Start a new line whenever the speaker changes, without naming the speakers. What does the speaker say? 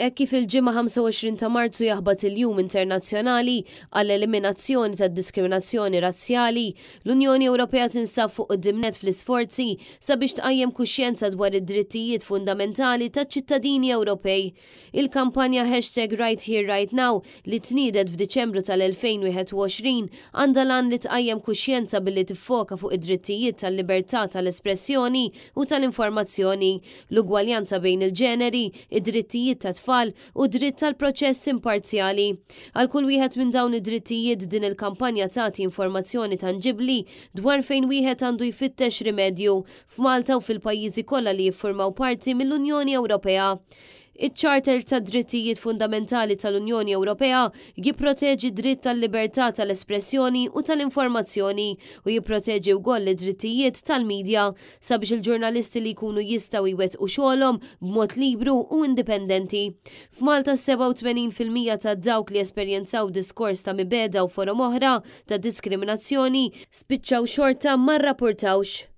Hekk kif il-Ġimgħa 25 ta' Marzu jaħbat il-Jum Internazzjonali għall-Eliminazzjoni tad-Diskriminazzjoni Razzjali, l-Unjoni Ewropea tinsab fuq quddiem nett fl-isforzi sabiex tqajjem kuxjenza dwar id-drittijiet fundamentali taċ-ċittadini Ewropej. Il-kampanja hashtag RightHereRightNow li tniedet f'Diċembru tal-2021 għandha l-għan li tqajjem kuxjenza billi tiffoka fuq id-drittijiet tal-libertà tal-espressjoni u tal-informazzjoni, l-ugwaljanza bejn il-ġeneri, id-drittijiet tat-tfal u d-dritt għal proċess imparzjali. Għal kull wieħed minn dawn id-drittijiet din il-kampanja tagħti informazzjoni tanġibbli dwar fejn wieħed għandu jfittex rimedju, f'Malta u fil-pajjiżi kollha li jiffurmaw parti mill-Unjoni Ewropea. Iċ-Charter tad-Drittijiet Fundamentali tal-Unjoni Ewropea jipproteġi d-dritt għal-libertà tal-espressjoni u tal-informazzjoni u jipproteġi wkoll id-drittijiet tal-midja sabiex il-ġurnalisti li jkunu jistgħu jwettqu xogħolhom b'mod libru u indipendenti. F'Malta 87% ta' dawk li esperjenzaw diskors ta' mibegħda u forom oħra ta' diskriminazzjoni spiċċaw xorta ma rrapportawx.